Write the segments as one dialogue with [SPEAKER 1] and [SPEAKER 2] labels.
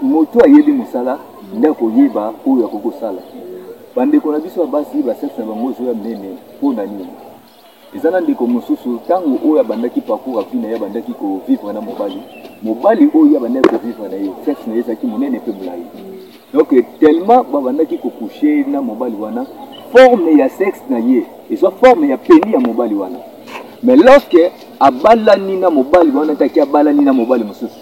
[SPEAKER 1] Moto ayebi mosala nde akoyeba oyo akoki kosala. Bandeko na biso ya basi basexe na bango ezoya minene mpo na nini? Eza na ndeko mosusu ntango oyo abandaki parcours ya vie na ye, abandaki kovivre na mobali, mobali oyo ye abandaki kovivre na ye, sexe na ye ezalaki monene mpe molai. Donc tellement babandaki kocouche na mobali wana, forme ya sexe na ye ezwa forme ya peni ya mobali wana. Mais lorsque abalani na mobali wana, taki abalani na mobali mosusu,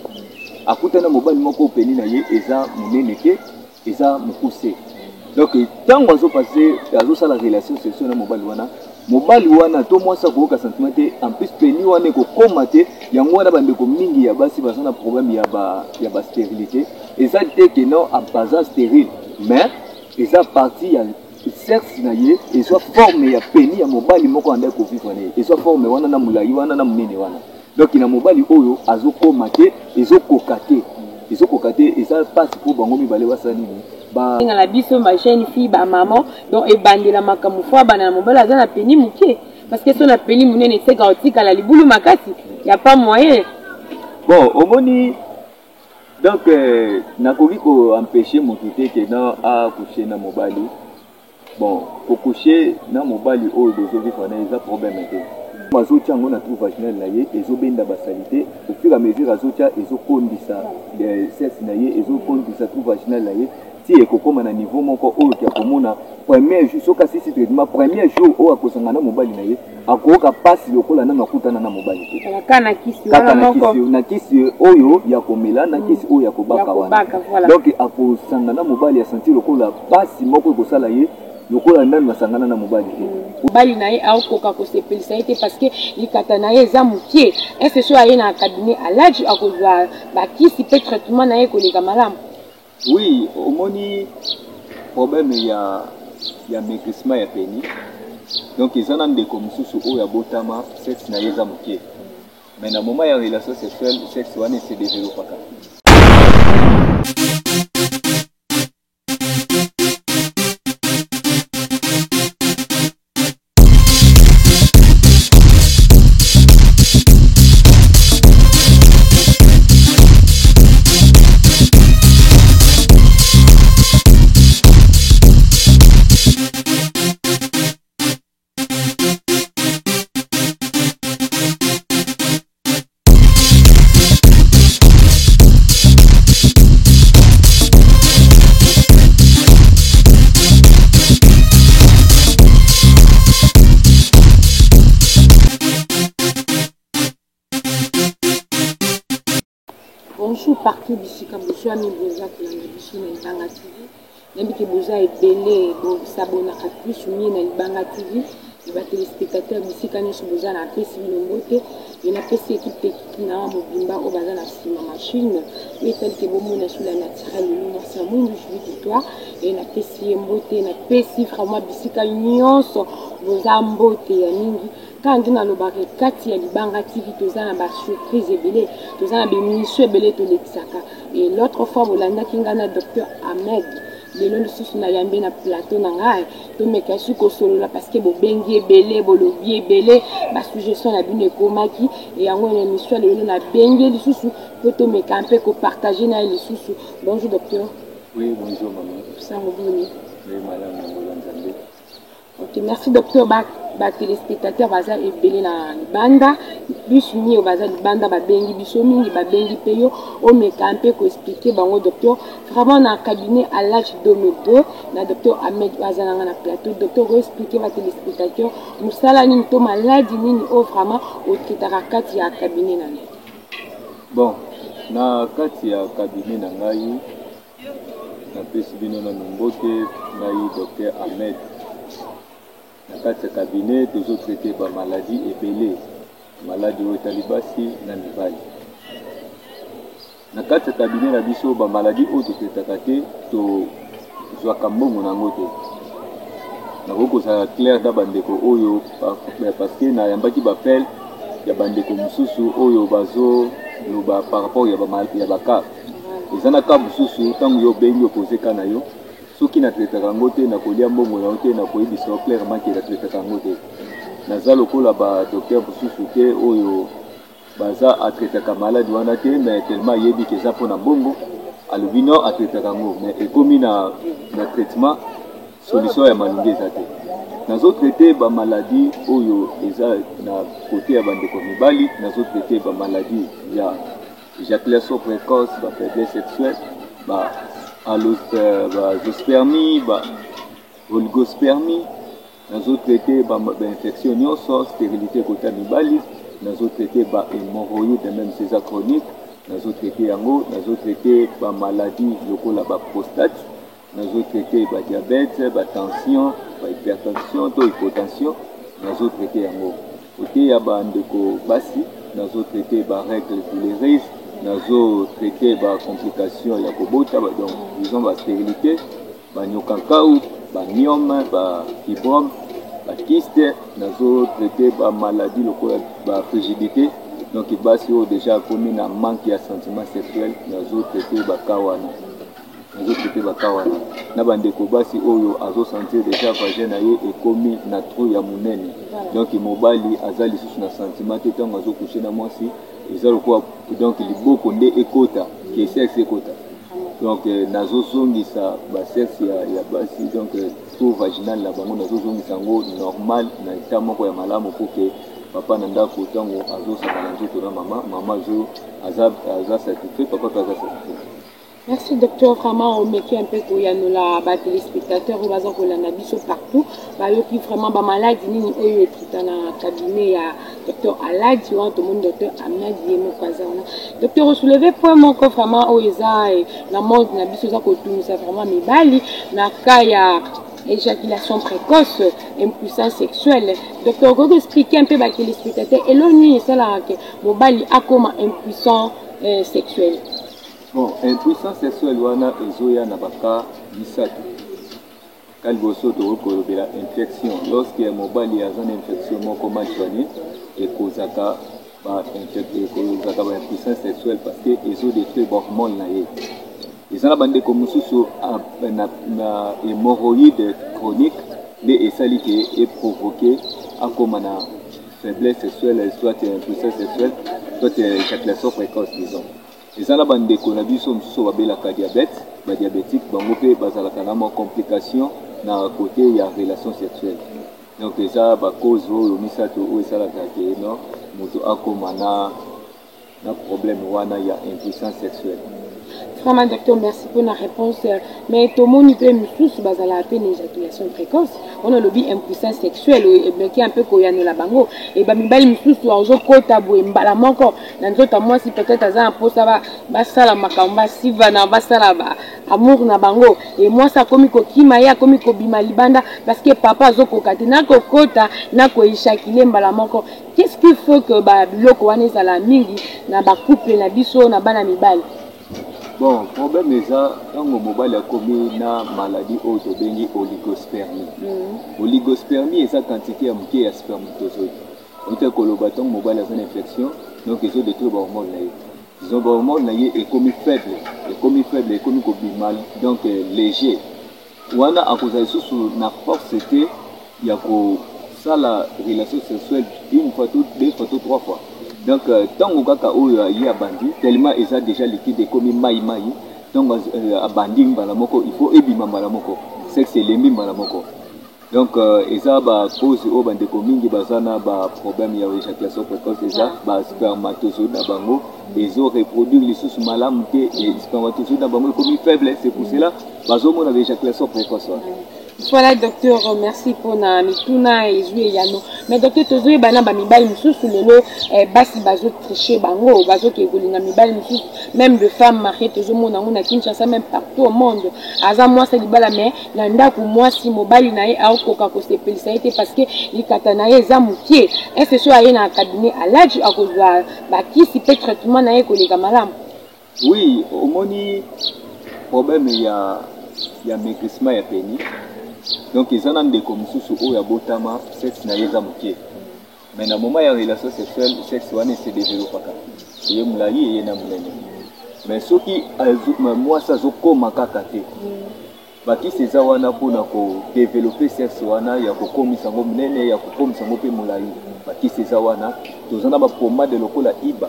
[SPEAKER 1] akutana mobali moko peni na ye eza monene te, eza mokuse. Donc ntango azopase azosala relation sexuelle na mobali wana, mobali wana to mwasi akoyoka sentiment te, en plus peni wana ekokoma te. Yango wana bandeko mingi ya basi baza na problème ya ba stérilité. Eza te ke non baza stérile, mais eza partie ya sexe na ye ezwa forme ya peni ya mobali moko andaki kovivre na ye, ezwa forme wana na molai wana na monene wana. Donc na mobali oyo azokoma te, ezokoka te, ezokoka te, eza mpasi mpo bango mibale basala nini.
[SPEAKER 2] Benga na biso ba jeune fille, ba maman, donc ebandela makambo fo abanda na mobali aza na peni moke, parce que so na peni monene eseka otikala libulu makasi, ya pas moyen.
[SPEAKER 1] Bon, omoni donc nakoki koempêche motu te ke na akouche na mobali. Bon, kokouche na mobali oyo bozovivre na ye eza problème te. Azotia yango na trou vaginal na ye, ezobenda basalite au fur et à mesure azotia, ezokondisa sexe na ye, ezokondisa trou vaginal na ye ti ekokóma na niveau moko oyo ke akomona premier jour, soki asisi traitement, premier jour oyo akosanga na mobali na ye, akoyoka mpasi lokola nano akutana na mobali te.
[SPEAKER 2] Kaka na kisi wana moko,
[SPEAKER 1] na kisi oyo ya komela, na kisi oyo ya kobaka wana. Donc akosanga na mobali, asanti lokola mpasi moko ekosala ye lokola nanu asangana na mobali te.
[SPEAKER 2] Mobali na ye aokoka kosepelisa ye te parce que likata na ye eza mokie. Est-ce so aye na cabinet Alage, akozwa bakisi mpe traitement na ye koleka malamu?
[SPEAKER 1] Oui, omoni problème ya maigrissement ya peni. Donc eza na ndeko mosusu oyo abotama sexe na ye eza moke, mais na moment ya relation sexuelle, sexe wana ese développaka.
[SPEAKER 2] Bonjour partout bisika bozwami, boza kolanda biso na Libanga TV. Nayebi ke boza ebele, bosabonaka plus mie na Libanga TV. Batelespectateur bisika nyonso boza, na apesi bino mbote. E napesi équipe technique na mobimba oyo baza na nsima machine oyo etali ke bomona sur la naturel lelo, mwasi ya mwindu Julie Victoire, e napesi ye mbote. Napesi vraiment bisika nyonso boza mbote ya mingi. Kaka nde nalobaka, kati ya Libanga TV toza na basurprise ebele, toza na baémission ebele tolekisaka. Et l'autre fois bolandaki ngai na docteur Ahmed. Lelo lisusu nayambi na plateau na ngai, tomeka su kosolola parce que bobengi ebele, bolobi ebele, basuggestion na bino ekomaki. Yango na émission lelo nabengi lisusu mpo tomeka mpe kopartage na ye lisusu. Bonjour docteur.
[SPEAKER 1] Oui, bonjour maman.
[SPEAKER 2] Sango boni?
[SPEAKER 1] Oui, malamu na ngolu ya Nzambe.
[SPEAKER 2] Ok, merci docteur. Ba batelespectateur baza ebele na libanda, plus mio baza libanda, babengi biso mingi, babengi mpe yo omeka mpe koexpliquer bango. Docteur, vraiment na cabinet à l'âge 2002 na docteur Ahmed oyo aza nanga na plateau, docteur, oexpliquer batelespectateur mosala nini to maladi nini oyo vraiment otraitaka kati ya cabinet na yo?
[SPEAKER 1] Bon, na kati ya cabinet na ngai, napesi bino nano mbote. Ngai docteur Ahmed. Na kati ya cabinet tozotraite bamaladi ebele, maladi oyo etali basi na mibali. Na kati ya cabinet na biso, bamaladi oyo totraitaka te, tozwaka mbongo na yango te. Nakoki kozala clair na bandeko oyo parce que nayambaki baappel ya bandeko mosusu oyo bazoloba par rapport ya bacas. Eza na cas mosusu, ntango yo obengi opose cas na yo, soki natraitaka yango te, nakolia mbongo na yo te. Nakoyebisa yo clairement ke natraitaka yango te. Naza lokola badocteur mosusu te oyo baza atraitaka maladi wana te, mais tellement ayebi ke eza mpona mbongo. Alobi non, atraitaka yango, mais ekomi na traitement, solution ya malongi eza te. Nazotraite bamaladie oyo eza na côté ya bandeko mibali. Nazotraite bamaladie ya éjaculation précoce, bafaiblesse sexuelle, bazoospermie, ba oligospermie. Nazotraite bainfection nyonso, stérilité côté ya mibali. Nazotraite bahémorroïde, même si eza chronique, nazotraite yango. Nazotraite bamaladie lokola baprostate. Nazotraite badiabète, batension, bahypertension to hypotension, nazotraite yango. Côté ya bandeko basi, nazotraite barègle douloureuse, nazotraite bacomplication ya kobota, donc disons bastérilité, banyokankau, bamyome, bafibrome, bakyste. Nazotraite bamaladie lokola bafrigidité, donc basi oyo déjà akomi na manque ya sentiment sexuel, nazotraite baka wana. Nazotraite baka wana na bandeko basi oyo azosentir déjà vagin na ye ekomi na trou ya monene, donc mobali aza lisusu na sentiment te. Ntango azocoucher na mwasi, eza lokola donc liboko nde ekota ke sexe ekota. Donc nazozongisa basexe ya basi, donc trou vaginal na bango nazozongisa yango normal, na état moko ya malamu, pour ke papa na ndako, ntango azosangana nzoto na mama, mama aza satisfait, papa mpe aza satisfait.
[SPEAKER 2] Merci docteur, vraiment omeki un peu koyanola batéléspectateur oyo baza kolanda biso partout. Bayoki vraiment bamaladi nini oyo etraita na cabinet ya docteur Aladi wana. Tomoni docteur Amadi ye moko aza wana. Docteur, osoulever point moko vraiment oyo eza na monde na biso, eza kotungisa vraiment mibali na cas ya éjaculation précoce, impuissance sexuelle. Docteur, okoki expliquer un peu batéléspectateur elo nini esalaka ke mobali akoma impuissant sexuel?
[SPEAKER 1] Bon, impuissance sexuelle wana ezoya na baka misato. Ka liboso, tokoki kolobela infection. Lorsque mobali aza na infection moko mal soignée, ekozaka baimpuissance sexuelle, parce que ezodétruire bahormone na ye. Eza na bandeko mosusu na hémorroïde chronique nde esali ke eprovoke akóma na faiblesse sexuelle, soit impuissance sexuelle, soit éjaculation précoce, disons. Eza na bandeko na biso mosusu babelaka diabète, badiabétique, bango mpe bazalaka na mwa complication na côté ya relation sexuelle. Donc eza bacause oyo misato oyo esalaka ke no moto akóma na problème wana ya impuissance sexuelle.
[SPEAKER 2] Vraiment docteur, merci pour la réponse. Mais tomoni mpe mosusu bazalaka mpe na éjaculation précoce wana. Olobi impuissance sexuelle, ebloki un peu koyanola bango. E bamibali mosusu azokota boye mbala moko na nzoto ya mwasi, peut-être aza na mposa basala makambo, basivana, basala amour na bango, e mwasi akomi kokima ye, akomi kobima libanda parce que papa azokoka te nakokota, nakoéjaculer mbala moko. Qu'est-ce qu'il faut que babiloko wana ezala mingi na bacouple na biso na bana mibali?
[SPEAKER 1] Bon, problème eza ntango mobali akomi na maladie oyo tobengi oligospermie. Oligospermie eza quantité ya moke ya spermatozoïde. Ote koloba, ntango mobali aza na infection, donc ezodétruire bahormone na ye, disons bahormone na ye ekomi faible, ekomi faible, ekomi kobima donc léger wana, akozala lisusu na force te ya kosala relation sexuelle une fois to deux fois to trois fois. Donc ntango kaka oyo ye abandi, tellement eza déjà liquide, ekomi mai mai, ntango abandi mbala moko, il faut ebima mbala moko, sexe elembi mbala moko. Donc eza bacause oyo bandeko mingi baza na baproblème ya éjaculation précoce. Eza baspermatozoïde na bango ezoreproduire lisusu malamu te, spermatozoïde na bango ekomi faible, c'est pour cela bazomona baéjaculation précoce wana.
[SPEAKER 2] Voilà docteur, merci mpona mituna ezwi eyano. Mais docteur, tozoyeba na bamibali mosusu lelo basi bazotriche bango, bazokende kolinga mibali mosusu, même de femme mariée. Tozomona yango na Kinshasa, même partout au monde. Aza mwasi libala, mais na ndako mwasi mobali na ye aokoka kosepelisa ye te parce que likata na ye eza mokie. Est so aye na cabinet Alaji, akozwa bakisi mpe traitement na ye koleka malamu?
[SPEAKER 1] Oui, omoni problème ya maigrissement ya pénis. Donc eza na ndeko mosusu oyo abotama, sexe na ye eza moke, mais na moment ya relation sexuelle, sexe wana ese développaka, eye molai, eye na monene. Mais soki mwasi azokóma kaka te, bakisi eza wana mpona kodévelopper sexe wana, ya kokomisa yango monene, ya kokomisa yango mpe molai. Bakisi eza wana, toza na bapomade lokola iba.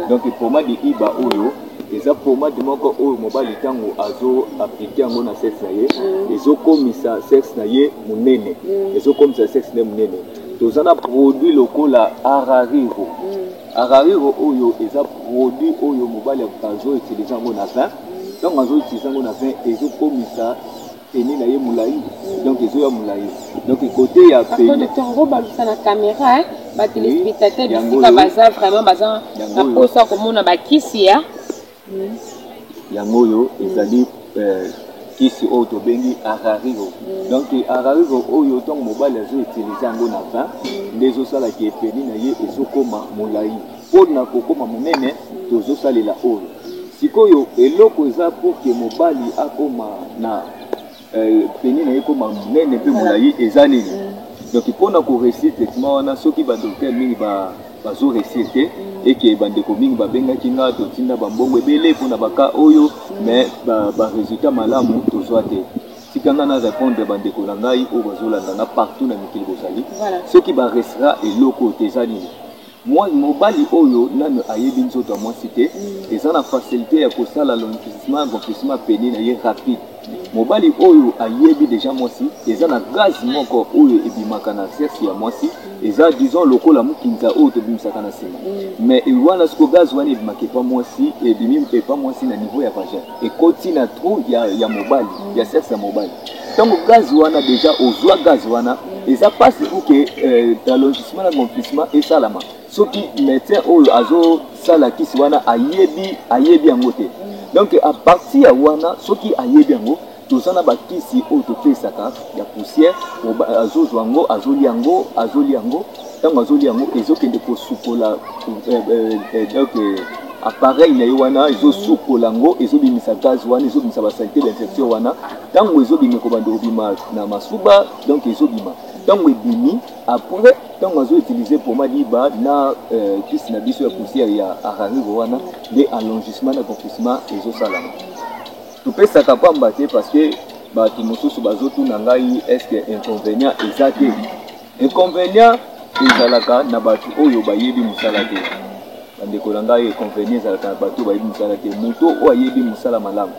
[SPEAKER 1] Donc pomade iba oyo Eza pomade moko oyo mobali ntango azo appliquer yango na sexe na ye, ezokomisa sexe na ye monene, ezokomisa sexe na ye monene. Toza na produit lokola Arariro. Arariro oyo eza produit oyo mobali azo utiliser yango na vin. Ntango azo utiliser yango na vin, ezokomisa pénis na ye molai, donc ezoya molai, donc côté ya
[SPEAKER 2] pénis. Docteur, okobalusa na caméra batéléspectateur bisika baza, vraiment baza na mposa komona bakisi ya
[SPEAKER 1] Yango oyo ezali kisi oyo tobengi Arariro. Donc Arariro oyo, ntango mobali azoutiliser yango na vin, nde ezosalaka pénis na ye ezokóma molai. Mpona kokóma monene, tozosalela oyo. Sikoyo eloko eza pour que mobali akóma na pénis na ye ekóma monene mpe molai eza nini? Donc mpona koréussir traitement wana, soki badocteur mingi bazoréussir te, eke bandeko mingi babengaki nga, totinda bambongo ebele mpona baka oyo, mais barésultat malamu tozwa te. Tika nga na répondre bandeko na ngai oyo bazolanda nga partout na mikili bozali. Soki baresera eloko oyo te, eza nini? Mobali oyo nano ayebi nzoto ya mwasi te, eza na facilité ya kosala allongement, gonflissement pénis na ye rapide. Mobali oyo ayebi déjà mwasi, eza na gaz moko oyo ebimaka na sexe ya mwasi, eza disons lokola mokinza oyo tobimisaka na nsima. Mais wana siko gaz wana ebimaka epa mwasi, ebimi epa mwasi na niveau ya vagin, ekoti na trou ya mobali, ya sexe ya mobali. Ntango gaz wana déjà ozwa gaz wana, eza mpasi pour que allongement na gonflissement esalama soki médecin oyo azosala kisi wana ayebi yango te. Donc à partir ya wana, soki ayebi yango, toza na bakisi oyo topesaka ya poussière. Azozwa yango, azolia yango, azolia yango. Ntango azolia yango, ezokende kosukola donc appareil na ye wana, ezosukola yango, ezobimisa gaz wana, ezobimisa basaleté, bainfection wana. Ntango ezobima, ekobanda kobima na masuba. Donc ezobima. Ntango ebimi, après ntango azoutiliser pomade iba na kisi na biso ya poussière ya Ararigo wana, nde allongement na gonflissement ezosalama. Topesaka pamba te, parce que bato mosusu bazotuna ngai: est ce que inconvénient eza te? Inconvénient ezalaka na bato oyo bayebi mosala te. Bandeko na ngai, inconvénient ezalaka na bato oyo bayebi mosala te. Moto oyo ayebi mosala malamu,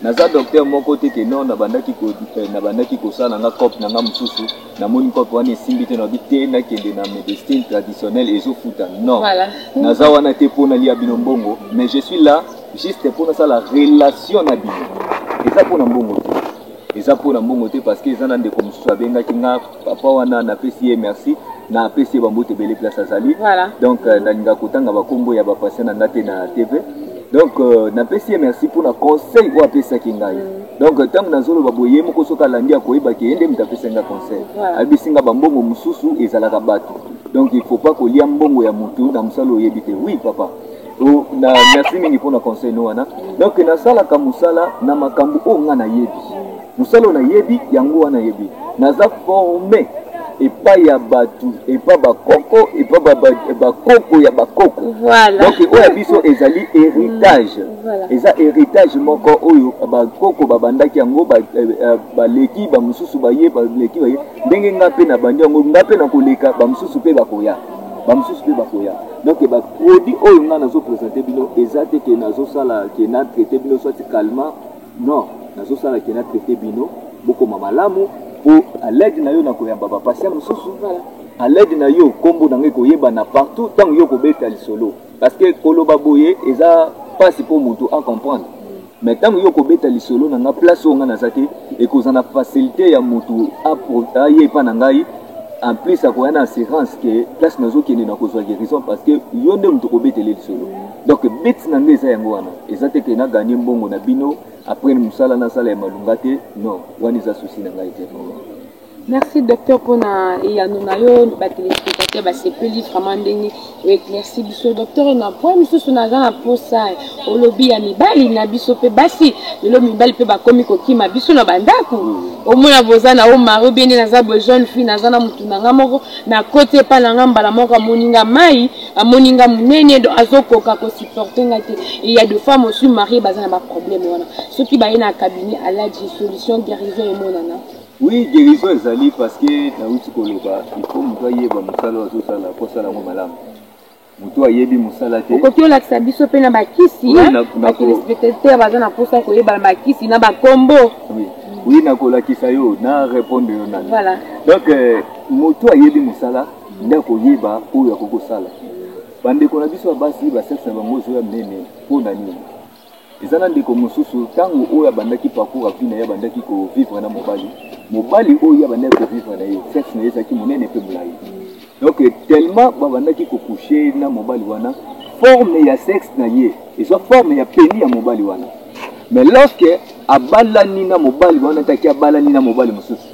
[SPEAKER 1] naza docteur moko te ke non, nabandaki kosala na nga cope na nga mosusu, namoni cope wana esimbi te, nabi te nakende na médecine traditionnelle, ezofuta. Non, naza wana te mpo nalia bino mbongo, mais je suis là juste mpo nasala relation na bino. Eza mpona mbongo te, eza mpona mbongo te, parce que eza na ndeko mosusu abengaki nga, papa wana napesi ye merci, napesi ye bambote ebele place azali. Donc nalingaka kotanga bakombo ya bapatient na nga te na TV. Donc napesi ye merci mpona conseil oyo apesaki ngai. Donc ntango nazoloba boye, ye moko soki alandi, akoyebaki ye nde moto apesi nga conseil. Ayebisi nga bambongo mosusu ezalaka bato, donc il faut pas kolia mbongo ya motu na mosala oyebi te. Oui papa, na merci mingi mpona conseil no wana. Donc nasalaka mosala na makambo oyo nga nayebi, mosala oyo nayebi yango wana nayebi. Naza formé epai ya bato, epa bakoko, epa bakoko ya bakoko. Donc oyo ya biso ezali héritage. Eza héritage moko oyo bakoko babandaki yango, baleki, bamosusu baye, baleki, baye. Ndenge nga mpe nabandi yango, nga mpe nakoleka, bamosusu mpe bakoya, bamosusu mpe bakoya. Donc baproduit oyo nga nazoprésenter bino, eza te ke nazosala ke na traiter bino soit calmant, non. Nazosala ke na traiter bino bokoma malamu, mpo à l'aide na yo na koyamba bapatient mosusu, à l'aide na yo nkombo na ngai koyebana partout ntango yo kobeta lisolo, parce que koloba boye eza mpasi mpo moto acomprendre. Mais ntango yo kobeta lisolo na nga, place oyo nga naza te, ekozala na facilité ya moto aye epa na ngai. En plus akoya na assurance ke place nazokende na kozwa guérison, parce que yo nde moto kobetele lisolo. Donc but na ngai eza yango wana, eza te ke nagagner mbongo na bino après mosala nasala ya malunga te. Non, wana eza souci na ngai te vraiment.
[SPEAKER 2] Merci docteur mpona eyano na yo. Batéléspectateur basepeli vraiment ndenge oéclairci biso, docteur. Na point mosusu naza na posa, olobi ya mibali na biso mpe basi. Lelo mibali mpe bakomi kokima biso na bandako. Omona boza na o mari obie nde naza boye, jeune fille, naza na motu na nga moko, nakoti epa na nga, mbala moko amoni nga mai, amoni nga monene, donc azokoka kosupporter nga te. Il y a de femmes aussi mariées baza na baproblème wana. Soki baye na cabinet Aladji, solution, guérison emonana?
[SPEAKER 1] Oui, guérison ezali, parce que nauti koloba, il faut moto ayeba mosala oyo azosala po asala yango malamu. Moto ayebi mosala te.
[SPEAKER 2] Okoki olakisa biso mpe na bakisi, batéléspectateur baza na mposa koyeba na bakisi na bakombo.
[SPEAKER 1] Oui, oui, nakolakisa yo, na répondre yo nani.
[SPEAKER 2] Voilà.
[SPEAKER 1] Donc moto ayebi mosala nde akoyeba oyo akoki kosala. Bandeko na biso ya basi, basexe na bango ezoya mene mpo na nini? Eza na ndeko mosusu, ntango oyo abandaki parcours ya vie na ye, abandaki kovivre na mobali. Mobali oyo abandaki kovivre na ye, sexe na ye ezalaki monene mpe molai. Donc tellement babandaki kocoucher na mobali wana, forme ya sexe na ye ezwa forme ya pénis ya mobali wana. Mais lorsque abalani na mobali wana, taki abalani na mobali mosusu,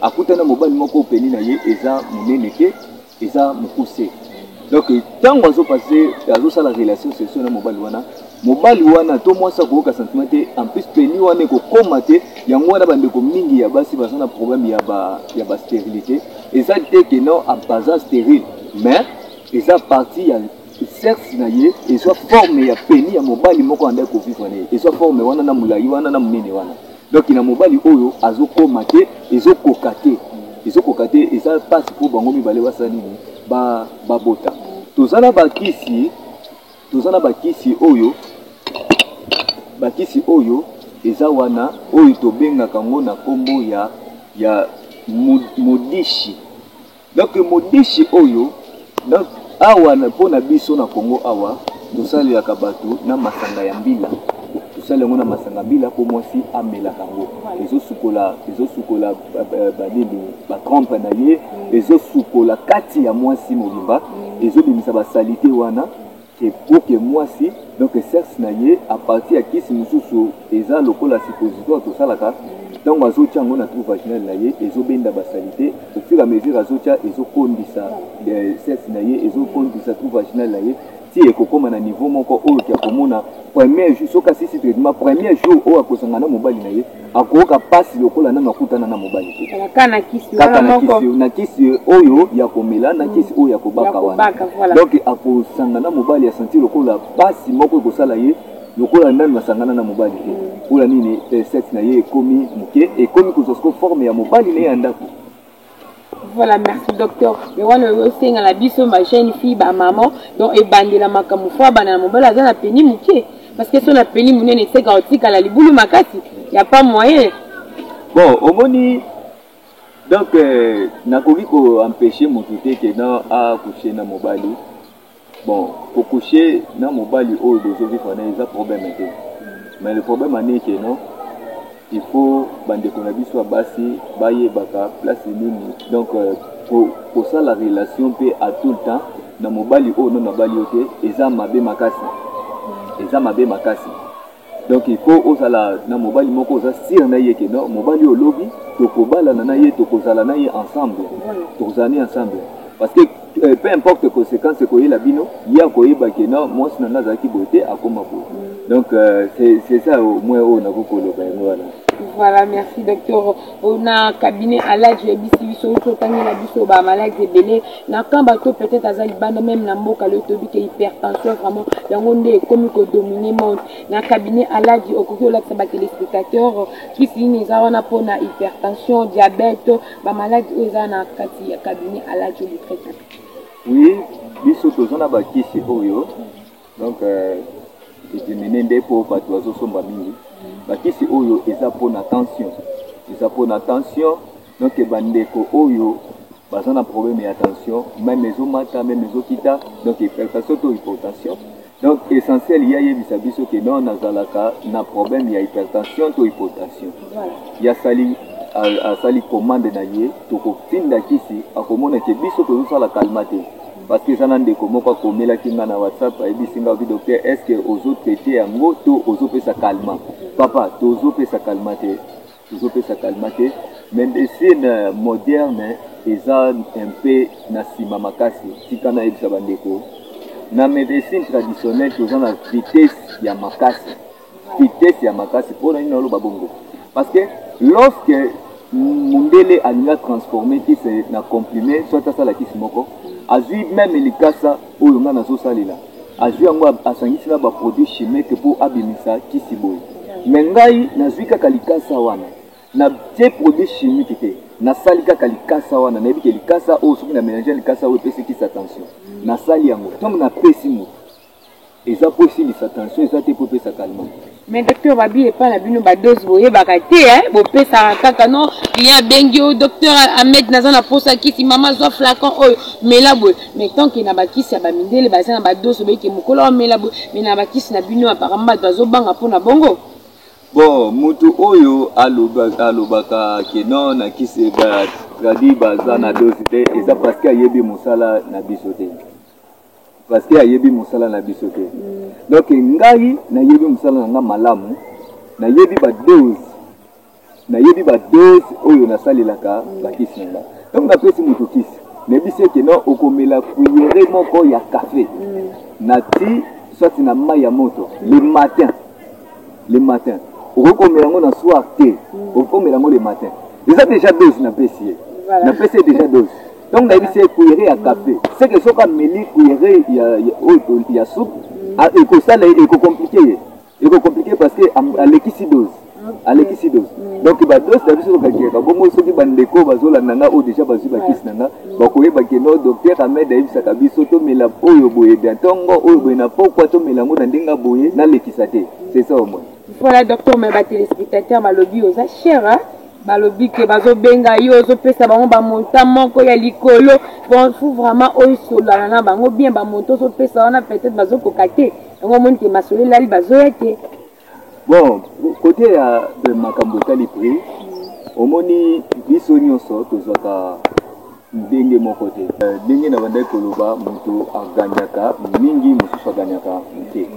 [SPEAKER 1] akutana mobali moko, pénis na ye eza monene te, eza mokuse. Donc ntango azopasser, azosala relation sexuelle na mobali wana, mobali wana to mwasi akoyoka sentiment te. En plus, pénis wana ekokóma te. Yango wana bandeko mingi ya basi baza na problème ya bastérilité. Eza te ke non, baza stérile, mais eza partie ya sexe na ye ezwa forme ya pénis ya mobali moko andaki kovivre na ye, ezwa forme wana na molai wana na monene wana. Donc na mobali oyo azokóma te, ezokoka te, ezokoka te, eza mpasi mpo bango mibale basala nini? Babota. Toza na bakisi, toza na bakisi oyo, bakisi oyo eza wana, oyo tobengaka yango na nkombo ya modishi. Donc modishi oyo, donc awa mpo na biso na Congo awa, tosalelaka bato na masanga ya mbila. Tosala yango na masanga mbila mpo mwasi amelaka yango, ezosukola, ezosukola banini, batrompe na ye, ezosukola kati ya mwasi mobimba, ezobimisa basaleté wana ke pour ke mwasi, donc sexe na ye, à partir ya kisi mosusu eza lokola suppositoire tosalaka, ntango azotia yango na trou vaginal na ye, ezobenda basaleté. Au fur et à mesure azotia, ezokondisa sexe na ye, ezokondisa trou vaginal na ye, ti ekokóma na niveau moko oyo ti akomona premier jour, soki asisi traitement, premier jour oyo akosanga na mobali na ye, akoyoka mpasi lokola nano akutana na mobali te.
[SPEAKER 2] Kaka na kisi.
[SPEAKER 1] Kaka na kisi oyo ya komela, na kisi oyo ya kobaka wana. Donc akosanga na mobali, asentir lokola mpasi moko ekosala ye lokola nanu asangana na mobali te. Mpona nini? Sexe na ye ekomi moke, ekomi kozwa siko forme ya mobali na ye ya ndako.
[SPEAKER 2] Voilà, merci docteur. Mais wana osenga na biso ma jeune fille, bamama, donc ebandela makambo fo abanda na mobali aza na pénis moke, parce que so na pénis monene, eseka otikala libulu makasi, ya pas moyen.
[SPEAKER 1] Bon, omoni, donc nakoki koempêcher motu te ke na acoucher na mobali. Bon, kocoucher na mobali oyo bozovivre na, eza problème te. Mais le problème ane ke non, il faut bandeko na biso ya basi bayebaka place nini. Donc kosala relation mpe à tout le temps na mobali oyo nano abali yo te, eza mabe makasi, eza mabe makasi. Donc il faut ozala na mobali moko oza sûr na ye ke non, mobali oyo olobi tokobalana na ye, tokozala na ye ensemble, tokozala na ye ensemble, parce que peu importe conséquence ekoyela bino, ye akoyeba ke non, mwasi na nga azalaki boye te, akóma boye. Donc c'est ça au moins oyo nakoki koloba, yango wana.
[SPEAKER 2] Voilà, merci docteur. Na cabinet Aladi, oyebisi biso, outi otangela biso bamaladi ebele. Na kan bato peut-être aza libanda, même na mboka leo, toyebi ke hypertension vraiment yango nde ekomi kodominer monde. Na cabinet Aladi, okoki olakisa batéléspectateur kisi nini eza wana mpona hypertension, diabète, bamaladi oyo eza na kati ya cabinet Aladi oyo botraitaka?
[SPEAKER 1] Oui, biso toza na bakisi oyo. Donc ediminuer nde mpo bato bazosomba mingi. Bakisi oyo eza mpona tension, eza mpona tension. Donc bandeko oyo baza na problème ya tension, même ezomata, même ezokita, donc hypertension to hypotension, donc essentiel ye ayebisa biso ke non, nazalaka na problème ya hypertension to hypotension. Ye asali commande na ye, tokotinda kisi, akomona ke biso tozosala calmant te. Parce que eza na ndeko moko akomelaki nga na WhatsApp, ayebisi nga: "Obi docteur, est ce que ozotraiter yango to ozopesa calmant?" Papa, tozopesa calmant te, tozopesa calmant te. Médecine moderne eza un peu na nsima makasi. Tika nayebisa bandeko, na médecine traditionnelle toza na vitesse ya makasi, vitesse ya makasi. Mpona nini naloba bongo? Parce que lorsque mundele alingi transformer kisi na comprimé, soit asala kisi moko, azwi même likasa oyo ngai nazosalela, azwi yango, asangisi na baproduit chimique mpo abimisa kisi boye. Mais ngai nazwi kaka likasa wana, natie produit chimique te, nasali kaka likasa wana. Nayebi ke likasa oyo, soki na mélange likasa oyo, epesi kisi ya tension. Nasali yango, ntango napesi moto, eza mpo esilisa tension, eza te mpo epesa calmant.
[SPEAKER 2] Mais docteur, babi epai na bino badose boyebaka te, eh? Bopesaka kaka no client abengi yo: "Docteur Ahmed, naza na posa kisi, mama zwa flacon oyo, mela boye." Mais tant que na bakisi ya bamindele baza na badose, obeyike mokolo omela boye, mais na bakisi na bino apparemment bato bazobanga mpona bongo.
[SPEAKER 1] Bon, motu oyo alobaka ke non, na kisi batradi baza na dose te, eza parce que ayebi mosala na biso te, parce que ayebi mosala na biso te. Donc ngai nayebi mosala na nga malamu, nayebi badose, nayebi badose oyo nasalelaka bakisi na nga. Donc napesi moto kisi, nayebisi eke non, okomela cuillère moko ya café na ti soit na mai ya moto le matin. Le matin, okoki komela yango na soir te, okoki komela yango le matin. Eza déjà dose napesi ye. Napesi ye déjà dose. Donc nayebisi ye cuillère ya café, c'est que soki ameli cuillère oyo ya soupe, ekosala, ekocompliquer ye, ekocompliquer parce que alekisi dose, alekisi dose. Donc badose na biso tokakiyaka bongo. Soki bandeko bazolanda nga oyo déjà bazwi bakisi na nga, bakoyeba ke no, docteur Ahmed ayebisaka biso tomela oyo boye na ntongo, oyo boye na pokwa, tomela yango na ndenge boye, nalekisa te. C'est ça au moins.
[SPEAKER 2] Voilà docteur, mais batéléspectateur balobi oza cher, hein? Balobi ke bazobenga yo, ozopesa bango bamontant moko ya likolo. Bon, faut vraiment osolana na bango bien. Bamontant ozopesa wana, peut-être bazokoka te yango, omoni ke masolo elali, bazoya te.
[SPEAKER 1] Bon, côté ya makambo etali prix, omoni biso nyonso tozwaka ndenge moko te. Ndenge na bandaki koloba, moto aganyaka mingi, mosusu aganyaka te.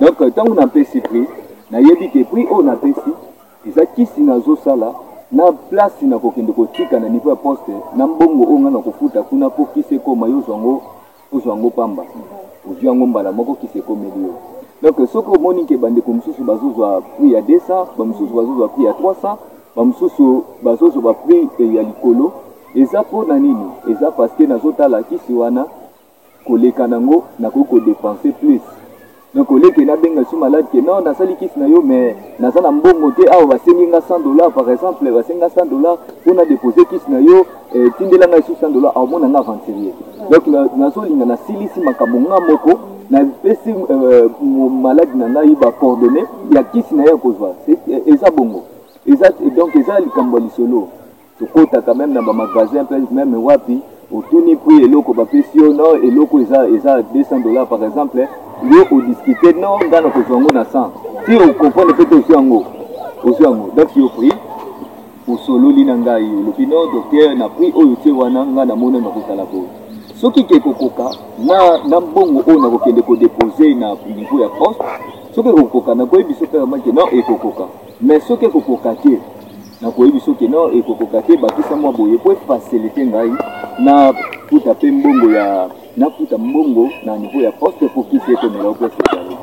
[SPEAKER 1] Donc ntango napesi prix, nayebi ke prix oyo napesi eza kisi nazosala na place na kokende kotika na niveau ya poste, na mbongo oyo ngai na kofuta kuna mpo kisi ekóma. Yo ozwa yango, ozwa yango pamba, ozwi yango mbala moko, kisi ekomeli yo. Donc soki omoni ke bandeko mosusu bazozwa prix ya 200, bamosusu bazozwa prix ya 300, bamosusu bazozwa baprix ya likolo, eza mpo na nini? Eza parce que nazotala kisi wana, koleka nango nakoki kodépenser plus. Donc oleke nabenga su malade ke non, nasali kisi na yo, mais naza na mbongo te awa, basengi nga 100 $, par exemple, basengi nga 100 $ mpona dépose kisi na yo, tindela ngai su 100 $. Aomona nga aventurier. Donc nazolinga nasilisi makambo nga moko, napesi malade na ngai bacoordonnées ya kisi na ye ya kozwa. Eza bongo, eza donc eza likambo ya lisolo. Tokɔtaka même na bamagasin mpe même wapi, otuni prix eloko, bapesi yo no eloko eza 200 $ par exemple, yo odiscute: "Non, nga na kozwa yango na 100." Ti ocomprendre mpe te, ozwi yango, ozwi yango. Donc yo prix osololi na ngai, olobi: "Non docteur, na prix oyo tie wana, ngai namoni na kozala boye." Soki ke kokoka na mbongo oyo nakokende kodépose na niveau ya poste, soki ekokoka, nakoyebi so kaka ke non, ekokoka. Mais soki ekokoka te, nakoyebi soki non, ekokoka te, bakisa mwa boye po efacilité ngai na futa mpe mbongo ya nafuta mbongo na niveau ya poste po kisi ekomela o place ezali.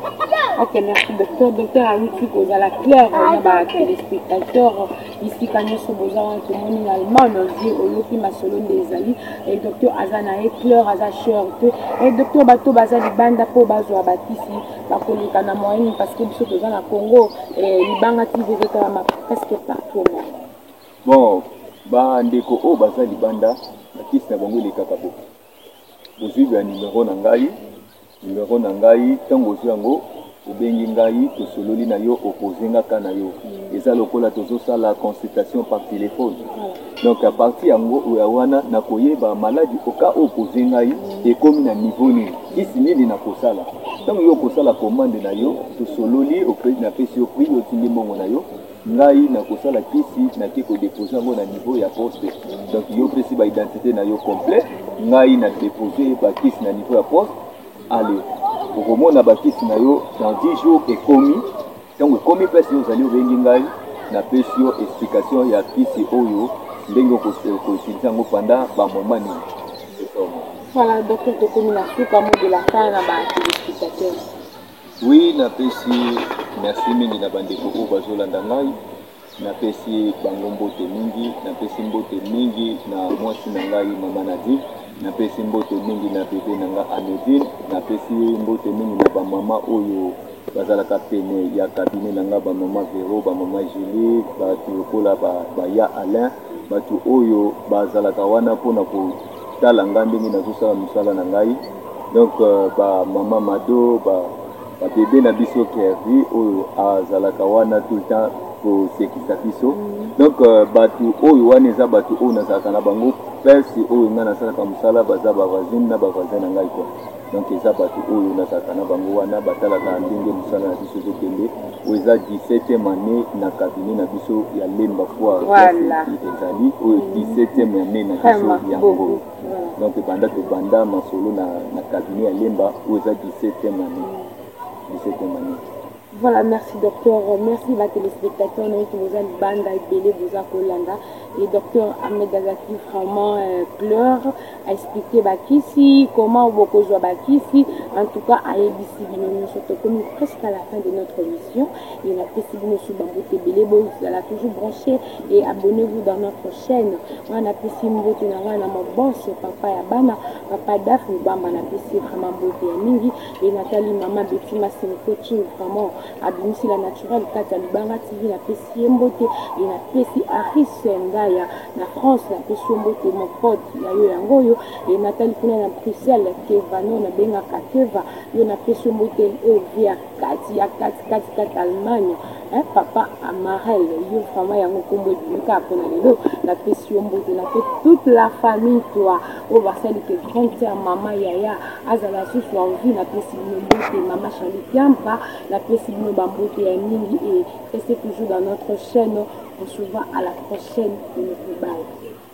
[SPEAKER 2] Ok, merci docteur. Docteur awuti kozala clair na batéléspectateur bisika nyonso boza wana. Tomoni na Allemagne vie, oyoki masolo nde ezali. Docteur aza na ye clair, aza cher te. Docteur, bato baza libanda mpo bazwa bakisi, bakoleka na moyenne? Parce que biso toza na Congo, Libanga TV ezotalama presque partout au monde.
[SPEAKER 1] Bon, bandeko oyo baza libanda, bakisi na bango elekaka bo bozwi ya numero na ngai. Numero na ngai, ntango ozwi yango, obengi ngai, tosololi na yo, opose nga ka na yo. Eza lokola tozosala consultation par téléphone. Donc à partir yango oyo wana, nakoyeba maladi oka oyo opose ngai ekomi na niveau nini, kisi nini nakosala. Ntango yo okosala commande na yo, tosololi, napesi yo prix, otindi mbongo na yo, ngai nakosala kisi, nake kodépose yango na niveau ya poste. Donc yo opesi baidentité na yo complet, ngai na dépose bakisi na niveau ya poste. Ale, okomona bakisi na yo dans 10 jours ekomi. Ntango ekomi place yo ozali, obengi ngai, napesi yo explication ya kisi oyo, ndenge okoutiliser yango pendant bamoment nini.
[SPEAKER 2] Voilà docteur, tokomi na suka. Mot de la fin na batéléspectateur.
[SPEAKER 1] Oui, napesi merci mingi na bandeko oyo bazolanda ngai, napesi bango mbote mingi. Napesi mbote mingi na mwasi na ngai, mama Nadine. Napesi mbote mingi na bebe na nga Amedine. Napesi mbote mingi na bamama oyo bazalaka pene ya cabinet na nga, bamama Vero, bamama Julie, bato lokola baya Alain, bato oyo bazalaka wana mpona kotala nga ndenge nazosala mosala na ngai. Donc ba mama Mado, ba ba bebe na biso Kervi oyo azalaka wana tout le temps kosekisa biso. Donc bato oyo wana eza bato oyo nazalaka na bango place oyo ngai nasalaka mosala, baza ba voisine na ba voisin na ngai quoi. Donc eza bato oyo nazalaka na bango wana, batalaka ndenge mosala na biso ezokende. Oyo eza 17e année na cabinet na biso ya Lemba Foire. Ezali oyo 17e année na biso yango. Donc ebanda tobanda masolo na cabinet ya Lemba, oyo eza 17e année, 17e année.
[SPEAKER 2] Voilà, merci docteur, merci ba téléspectateurs na yoki boza libanda ebele boza kolanda. Et docteur Ahmed azalaki vraiment clair, aexpliquer bakisi, comment bokozwa bakisi. En tout cas ayebisi bino nyonso. Tokomi presque à la fin de notre émission et napesi bino su bambote ebele. Bozala toujours branché et abonnez-vous dans notre chaîne wana. Napesi mbote na ngai na mabonse, papa ya bana, papa Daf Mobamba, napesi vraiment mbote ya mingi. E natali mama Beti Masim Coaching, vraiment abimisi la naturel kati ya Libanga TV, napesi ye mbote. E napesi Aris Ngaya na France, napesi yo mbote, mopote ya yo yango oyo. E natali kuna na Bruxelles, Kevano, nabengaka Keva, yo napesi yo mbote. Oyo via kati ya kati kati kati Allemagne, hein, papa Amarel, yo vraiment yango nkombo ebimi kaka mpona lelo, napesi yo mbote. Nape toute la famille toi oyo basali ke grande sœur, mama, yaya azala susu en vie, napesi bino mbote. Mama Charlie Kiampa, napesi bino bambote ya mingi. Et restez toujours dans notre chaîne, on se voit à la prochaine de notre bye.